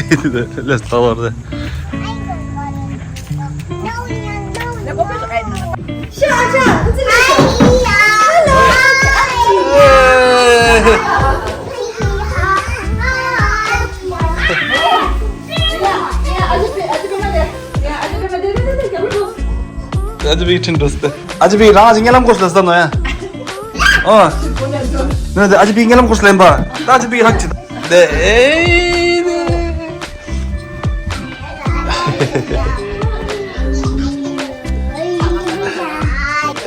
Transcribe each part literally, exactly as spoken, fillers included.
Let's talk about that. ཨ་ཅེ་བི་ཁྲིན་འགྲོ་སྟེ། ཨ་ཅེ་བི་རང་ཅིག་ཉེ་ལམ་སྐོར་ལ་ཟ་ནོ་ཡ། ཨ། ནོ་དེ་ཨ་ཅེ་བི་ཉེ་ལམ་སྐོར་ལེན་པ། ད་ཨ་ཅེ་བི་རག་ཅི། དེ་ཨེ།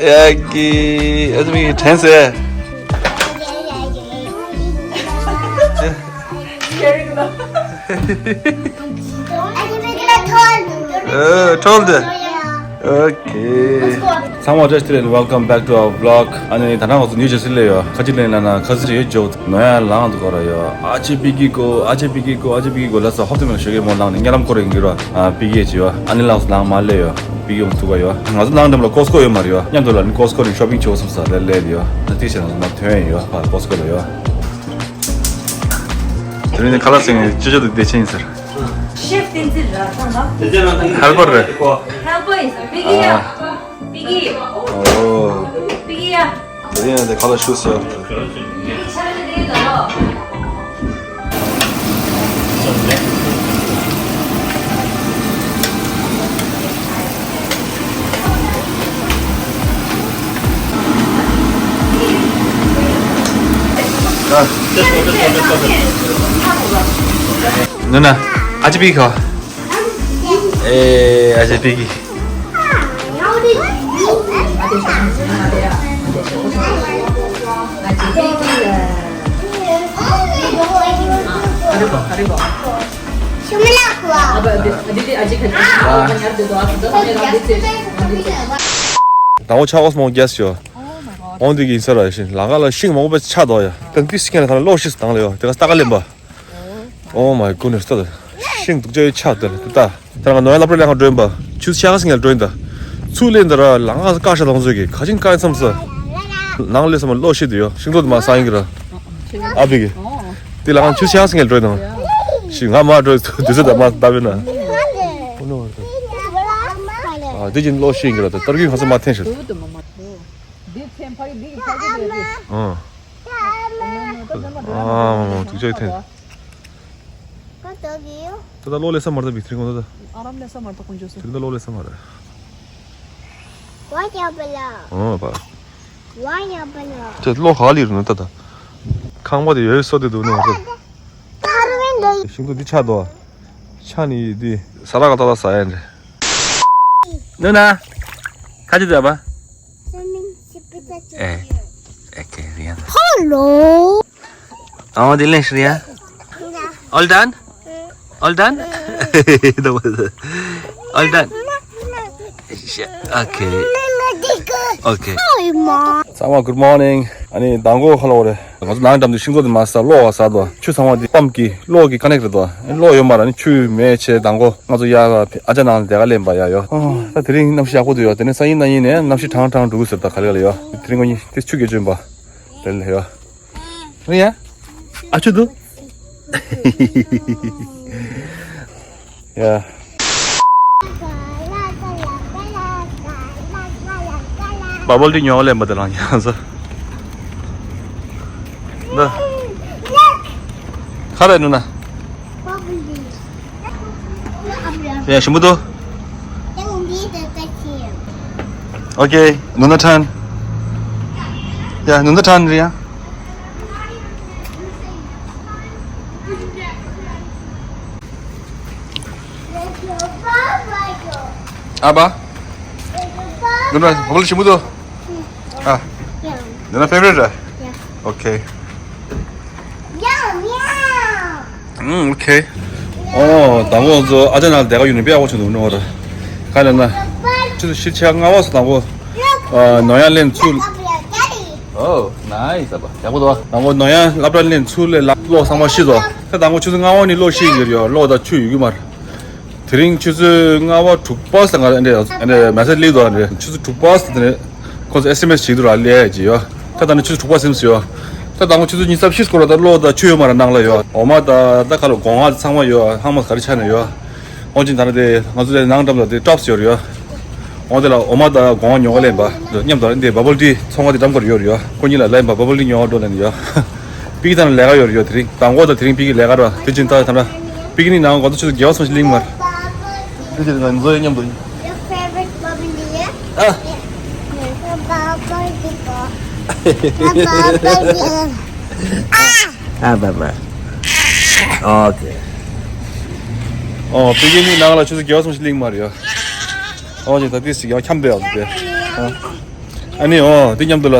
ཡ་གི་ཨ་ཅེ་བི་དྲན་སེ། ཨ་ཁྲོལ་དེ། Okay. ཚང་མ་བཀྲ་ཤིས་བདེ་ལེགས། Welcome back to our vlog. ཨ་ནི་ད་ནང་ང་ཚོ་ནིའུ་ཇར་སི་སླེབས་ཡོད། ཁ་ཅིག་ལན་ལ་ན་ཁ་ཟི་ཡོད་ཇོ་ནོ་ཡ་ལངས་འདུག་གོ་ར་ཡོད། ཨ་ཅེ་པི་ཀི་ཀོ། ཨ་ཅེ་པི་ཀི་ཀོ། ཨ་ཅེ་པི་ཀི་ཀོ་ལ་ས་ཧོབ་ཏེ་མེ་ལ་ཞོགས་ཀས་མོ་ལངས་ནས་ཉེ་ལམ་ཁོ་རེ་འགྱུར་བ། ཨ་པི་ཀི་ཅི་ཡོད། ཨ་ནི་ལགས་སུ་ལངས་མ་སླེབས་ཡོད། པི་ཀི་ཡོང་ཐུག་ག་ཡོད། ང་ཚོ་ནང་འགྲམ་ལ་ཀོ་སི་ཀོ་ཡོད་མ་རེད་ཡོད། མཉམ་དུ་ལ་ནི་ཀོ་སི་ཀོ་རིང་ཤོ་པིང་བྱེད་འོ་བསམ་ས་ལས་སླེབས་ཡོད། ད་ཏི་ཤ་ང་ཚོ་ནང་ཐོན་ཡོད། ཕར་ཀོ་སི་ཀོ་ལ་ཡོད། དེ་རིང་ནི་ཁ་ལག་ཟིན་ནས་ཅོ་ཅོ་དང་བདེ་ཆེན་ཡིན་ཟེར། ཤེཕ་བསྟན་འཛིན་ར་ཚང་ལ། ཧེལ་པར་རེད། ཧེལ་པར་ཡིན་ཟེར། པི་ཀི་ཡ། ཨ། པི་ཀི། ཨོ། པི་ཀི་ཡ། དེ་རིང་ནི་ཁ་ལག་ཤུ་ཟེར། པི་ཀི་ཆ་ལ་དེ་ཡིན་ད་ལོ། ནུ་ན། ཨ་ཅེ་པི་ཀི་ཁ། ཨེ། ཨ་ཅེ་པི་ཀི། དང་པོ་ཆག་ཨོས་མོ་རྒྱས་ཤོ། འོང་དུས་ཀྱི་ཡིན་ས་ར་ཤིང་ལ་ཁ་ལ་ཤིང་མང་པོ་ཆགས་འདུག་ཡ། ཀན་ཏི་སི་ཁན་ལ་ཁ་ལ་ལོ་ཤིས་དང་ལ་ཡོ། དེ་ག་སྟ་ག་ལེན་པ། Oh my goodness། ད་ཤིང་སྡུག་ཅག་ཡོད་ཆགས་དེ་ལ་ད། ད་ང་ནོ་ཡ་སློབ་གྲྭ་ལ་ཁ་འགྲོ་ཡིན་པ། ཆུ་ཚོད་ཕྱེད་ཀ་ཟིན་ལ་འགྲོ་ཡིན་ད། ཚུར་སླེབས་འདི་ར་ལ་ང་ཀ་ཤ་ལོང་ཟོས་ཀྱི་ཁ་ཆིང་ཀ་ཡིན་བསམ་ས། ནང་སླེབས་ས་མ་ལོ་ཤིས་དུ་ཡོ། ཤིང་ཏོག་དུ་མ་ས་ཡིན་གི་ར། ཨ་བི་གི། དེ་ལ་ང་ཆུ་ཚོད་ཕྱེད་ཀ་ཟིན་ལ་འགྲོ་ཡིན་ད། ཤི་ང་མ་འགྲོ་དུས་ཚོད་ད་མ་ད་བས་ན། ཨ་དེ་ཅིན་ལོ་ཤིས་ཡིན་གི་ར་ད་ཏར་གི་ཁ་ས་མ་འཐེན་ཤི། འདི་ཚན་ཕ་གི་འདི་གི་ཕ་གི་རེད། ཨ། ཨ་མ་མ་དུག་ཅག་འཐེན། ད་ལོ་ལེ་ས་མར་ད་བི་ཐིར་གོང་ད། ཨ་རམ་ལེ་ས་མར་ད་ཀུན་ཅོ་སི། དེ་ད་ལོ་ལེ་ས་མར། ཝ་ཡ་པ་ལ། ཨ་པ། ཝ་ཡ་པ་ལ། དེ་ལོ་ཧ་ལི་རུ་ན་ད་ད། ཁང་པ་དེ་ཡོད་སོ་དེ་འདུག་ནོ་ད། ཤིང་ཏོག་འདི་ཆགས་འདུག་ཆགས་ནི་ཡིན་དུས་ས་ར་ག་ཏ་ལ་ཟ་ཡ་འདྲ། ནུ་ན། ཁ་ཅིག་ཟ་བ། ཨེ། ཨེ་ཀེ་རི་ཡ། Hello. ཨ་འདི་ལེན་ཤི་རི་ཡ། All done? All done? All done? Okay. Okay. Hi, Mom. ཚང་མ་good morning. ཨ་ནི་མདང་དགོང་ཁ་ལོ་རེད། ང་ཚོ་ནང་འགྲམ་དུ་ཤིང་བཟོ་དེ་མ་ཟ་གློག་བ་ཟ་དོ། ཆུ་ཚང་བ་དེ་པམ་གི་གློག་གི་ཀ་ནེག་རེད་དོ། གློག་ཡོད་མ་ར་ནི་ཆུ་མེད་ཆེ་མདང་དགོང་ང་ཚོ་ཡ་ཨ་ཅག་ནང་ལ་དེ་ག་ལེན་པ་ཡ་ཡོ། ད་དེ་རིང་གནམ་གཤིས་ཡག་པོ་འདུག་ཡོ། དེ་ནས་སང་ཉིན་གནངས་ཉིན་ནས་གནམ་གཤིས་གྲང་གྲང་འགྲོ་གི་ཟེར། ད་ག་ལེ་ག་ལེ་ཡོ། དེ་རིང་ངོ་ཉིན་དེ་ཆུ་རྒྱུག་བྱོན་པ་དེ་ལ་ཡོ། རེད་ཡ། ཨ་ཆུ་འདུག་ཡ། བ་བོལ་ཏི་ཉོ་ལེན་པ་དེ་རང་ཡང་ས། འདི། ཁ་རེ་ནུ་ན། ཡ་ཞིམ་པོ་འདུག Okay, ནུ་ན་ཐན། ཡ་ནུ་ན་ཐན་རེད་ཡ། ཨ་བ། ནུ་ན་བ་བོལ་ཞིམ་པོ་འདུག་ཨ། ནུ་ན་ཕེ་ཝ་རེཊ་རེད། Okay. ཨུམ། Okay. ཨོ། དང་པོ་ང་ཚོ་ཨ་ཅག་ནང་ལ་བསྡད་ག་ཡོད་ནི་དཔེ་ཡག་པོ་བྱུང་འདུག་ནོ་ར། ག་ལ་ན། ཆུ་ཚོད་བཞི་ཕྱེད་ལྔ་པ་སོ་དང་པོ། ཨ། ནོ་ཡ་ལེན་ཚུར། Oh, nice. ཨ་བ། ཡག་པོ་འདུག་དང་པོ་ནོ་ཡ་སློབ་གྲྭ་ལེན་ཚུར་ལས་ལ་གློག་ཚང་མ་ཤི་སོང་། ད་དང་པོ་ཆུ་ཚོད་ལྔ་པ་ནས་གློག་ཤི་ཡོད་ཡོད། གློག་དང་ཆུ་ཡོད་ཀྱི་མ་རེད། དེ་རིང་ཆུ་ཚོད་ལྔ་པ་དྲུག་པ་ཙམ་ལ་འདྲ་འདྲ་མེ་སེ་ཇི་སླེབས་འདུག་འདྲ། ཆུ་ཚོད་དྲུག་པ་ཙམ་དེ་ནས་ཁོང་ཚོ་ཨེ་སི་ཨེམ་ཨེ་སི་བྱེད་འདུག་ར། སླེབས་ཡ་ཅིག་ཡོད། ད་ད་ནི་ཆུ་ཚོད་དྲུག་པ་ཟིན་སོང་ཡོད། ད་ ད་དང་པོ་ཆུ་ཚོད་ཉི་ཤུ་རྩ་བཞི་སྐོར་ལ་ད་གློག་དང་ཆུ་ཡོད་མ་རེད་ནང་ལ་ཡོད། འོ་མ་དང་ད་ག་ལ་སྒོང་ང་ཚང་མ་ཡོད། ཧང་མ་ག་རེ་ཆགས་ནས་ཡོད། འོ་ཅིག་ད་ནི་དེ་ང་ཚོ་དེ་ནང་འགྲམ་ལ་དེ་ཊོབ་སི་ཡོད་རེད་ཡོད། འོ་དེ་ལ་འོ་མ་དང་སྒོང་ང་ཉོ་ག་ལེན་པ་མཉམ་དུ་འདི་བ་བལ་ཊི་ཚོང་ཁང་དེ་འགྲམ་ཁར་ཡོད་རེད་ཡོད། ཁོ་གཉིས་ལ་ལེན་པ་བ་བལ་ཊི་ཉོ་ག་འགྲོ་ལེན་ཡོད། པི་ཀི་ད་ནི་ལས་ཀ་ཡོད་རེད་ཡོད། དེ་རིང་དང་པོ་དང་དེ་རིང་པི་ཀི་ལས་ཀ་ར་དེ་ཅིན་ད་ད་ན་པི་ཀི་ནི་ནང་གོ་ད་ཆུ་ཚོད་བརྒྱད་པ་སོང་ཞིག་ལིང་མར། དེ་ཅིག་ང་ཚོ་མཉམ་དུ། Your favorite bubbly, yeah? ཨ། Yeah, the bubbly. The bubbly. ཨ་བ་བ། ཨོ་ཁེ། ཨོ་པི་ཀི་ནི་ནང་ལ་ཆུ་ཚོད་བརྒྱད་པ་སོང་ཞིག་ལིང་མར་ཡོད། ཨོ་ཅེ་ད་དེ་ཞིག་ཡང་འཁྱམ་བསྡད་ཡོད་དེ། ཨ། ཨ་ནི་ཨོ་དེ་མཉམ་དུ་ལ།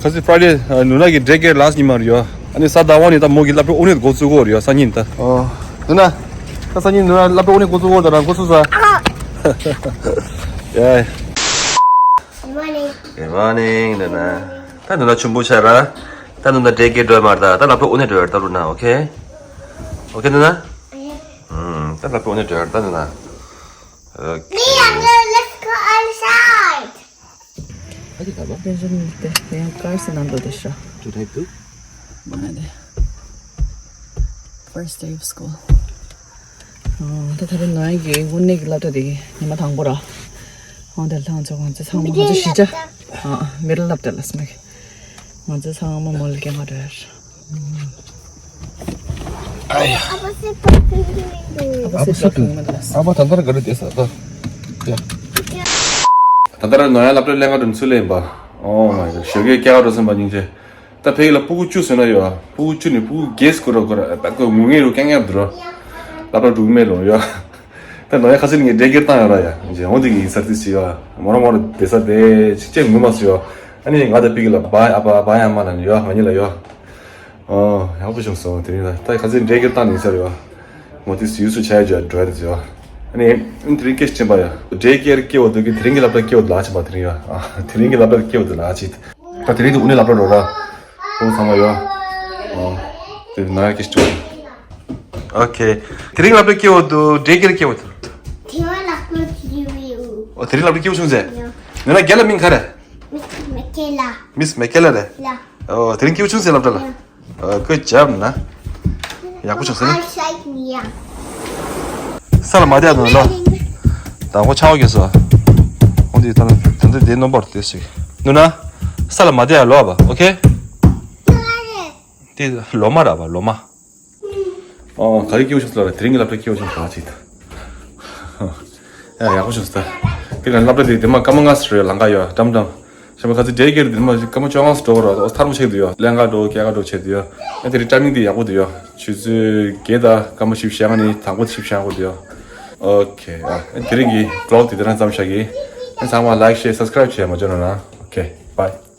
ཁ་སང་ཕ་རའི་ཌེ་ནུ་ན་གི་ཌེ་ཀེར་ལ་སི་ཉིན་མ་རེད་ཡོད། ཨ་ནི་གཟའ་ཟླ་བ་ནི་ད་མོ་གི་སློབ་གྲྭ་དབུ་ནས་འགོ་བཙུགས་གོ་རེད་ཡོད་སང་ཉིན་ད། ཨོ། ནུ་ན། ད་སང་ཉིན་ནུ་ན་སློབ་གྲྭ་དབུ་ནས་འགོ་བཙུགས་གོ་ད་རང་འགོ་བཙུགས་ས། ཡ། Good morning. Good morning, ནུ་ན། ད་ནུ་ན་ཆུང་པོ་ཆགས་ར། ད་ནུ་ན་ཌེ་ཀེར་འགྲོ་མ་རེད་ད། ད་སློབ་གྲྭ་དབུ་ནས་འགྲོ་ཡོད་ད་ལུ་ན། ཨོ་ཁེ། ཨོ་ཁེ་ནུ་ན། ཨུམ། ད་སློབ་གྲྭ་དབུ་ནས་འགྲོ་ཡོད་ད་ནུ་ན། Okay. Liam, let's go outside. Benjamin, དེ་ཡང་ཀར་སི་ནང་འགྲོ་དེ་ཤོ། First day of school. ཨོ། ད་ད་རེས་ནོ་ཡ་གི་དབུ་ནས་ཀྱི་སློབ་གྲྭ་དེ་གི་ཉི་མ་དང་པོ་ར། ཨོ་དེ་ལྷང་ཚོ་ང་ཚོ་ཚང་མ་ང་ཚོ་གཞིས་ཆགས། ཨ་མི་རབས་སློབ་གྲྭ་ལ་སྨད་གི། ང་ཚོ་ཚང་མ་མོལ་ལ་སྐད་ངར་རེད། ཨ་ཡ། ཨ་ཕ་ད་ལྟ་ག་རེ་བསྡད་ས་ད། ད་ལྟ་ར་ནོ་ཡ་སློབ་གྲྭ་ལས་ཀ་འགྲོ་ཚུལ་ལེན་པ། Oh my god. ཞོགས་ཀས་སྐྱེ་བ་འགྲོ་སེམས་པ་སྙིང་རྗེ། ད་ཕ་གི་ལ་སྤུ་གུ་བཅུ་ཟེར་ན་ཡོད། སྤུ་གུ་བཅུ་ནི་སྤུ་གུ་གེས་དགོས་ར་དགོས་ར་ད་ཁོས་ངུ་ངེས་རུ་སྐད་ངན་འདུག་ར། སློབ་གྲྭ་འགྲོ་གི་མེད་ལོ་ཡོད། ད་ནོ་ཡ་ཁ་སང་ངས་ཌེ་ཀེར་བཏང་ཡོད་ར་ཡ། ཇེ་འོང་དེ་གི་ཡིན་ས་དེ་སི་ཡོད། མོ་ར་མོ་ར་བསྡད་ས་དེ་ཅིག་ཅེག་ངུ་མ་སི་ཡོད། ཨ་ནི་ང་ད་ཕ་གི་ལ་བའི་ཨ་ཕ་བའི་ཨ་མ་ལ་ནི་ཡོད་ང་གཉིས་ལ་ཡོད། ཨོ་ཡག་པོ་བྱུང་སོང་དེ་རིང་ལ་ད་ཁ་སང་ཌེ་ཀེར་བཏང་ནི་ཡིན་ས་རེད་ཡོད། མོ་དེ་སི་ཡུལ་སུ་ཆ་ཡ་ཇོ་འགྲོ་ཡ་དེ་སི་ཡོད། ཨ་ནི་དེ་རིང་སྐད་ཆ་ཅན་པ་ཡ་ཌེ་ཀེར་སྐྱེ་བོ་དུ་གི་དེ་རིང་གི་སློབ་གྲྭ་སྐྱེ་བོ་དུ་ལ་ཆེན་པ་དེ་རིང་ཡོད། ཨ་དེ་རིང་གི་སློབ་གྲྭ་སྐྱེ་བོ་དུ་ལ་ཆེ། ད་དེ་རིང་དུ་དབུ་ནས་སློབ་གྲྭ་འགྲོ་ར། ཁོང་ཚང་མ་ཡོད། ཨོ། དེ་ན་ཀི་སི་ཏོ། ཨོ་ཁེ། དེ་རིང་སློབ་གྲྭ་སྐྱེ་བོ་དུ་ཌེ་ཀེར་སྐྱེ་བོ་དུ། དེ་བ་ལགས་ཀོ་ཇི་བི་ཡུ། ཨོ་དེ་རིང་སློབ་གྲྭ་སྐྱེ་བོ་བྱུང་ཟེ། ཡ། ནོ་ན་རྒན་ལ་མིང་ག་རེ། མིས་མེ་ཁེ་ལ། མིས་མེ་ཁེ་ལ་རེ། ཡ། ཨོ་དེ་རིང་སྐྱེ་བོ་བྱུང་ཟེ་སློབ་གྲྭ་ལ། ཡ། ཨོ་ཀུ་ཇབ་ན། ཡག་པོ་བྱུང་ཟེ་ནི། ས་ལ་མ་བསྡད་ནོ་ལ། དང་པོ་ཆང་བ་གས་སོ། འོ་འདི་ད་ད་འདི་འདི་ནོམ་བར་དེ་ཞིག་ནུ་ན། ས་ལ་མ་བསྡད་ཡ་ལོ་བ་ཨོ་ཁེ། དེ་ལོ་མ་ར་བ་ལོ་མ། ཨོ་ག་རེ་སྐྱེ་བོ་བྱུང་ཟེ་ལ་ར། དེ་རིང་གི་སློབ་གྲྭ་སྐྱེ་བོ་བྱུང་ཟེ་ལ་ཅིག་ད། ཡ་ཡག་པོ་བྱུང་ཟེ་ད། དེ་ག་སློབ་གྲྭ་དེ་དེ་མ་སྐར་མ་ལྔ་ཙམ་རེད་ལམ་ཁ་ཡོད་འགྲམ་འགྲམ། ཞེས་པ་ཁ་ཚིག་འདྲེས་ཀྱི་རེད། དེ་མ་སྐར་མ་བཅོ་ལྔ་ཙམ་འགྲོ་ར་ཐར་མོ་ཆེ་གི་འདུག་ཡོད། ལེན་ག་འགྲོ་སྐྱེལ་ག་འགྲོ་ཆེ་འདུག་ཡོད། ཨ་དེ་རིང་ཊའི་མིང་དེ་ཡག་པོ་འདུག་ཡོད། ཆུ་ཚོད་བརྒྱད་དང་སྐར་མ་བཞི་བཅུ་ཞེ་ལྔ་ནས་དང་པོ་བཞི་བཅུ་ཞེ་ལྔ་འགོ་འདུག་ཡོད། ཨོ་ཁེ། ཨ་དེ་རིང་གི་བི་ལོག་དེ་དེ་རང་ཙམ་བཞག་གི། ཨ་ཚང་མ་ལའིཀ་ཤེར་སབ་སི་ཀ་རའིབ་བྱས་མ་བྱོན་ན། ཨོ་ཁེ། བའི།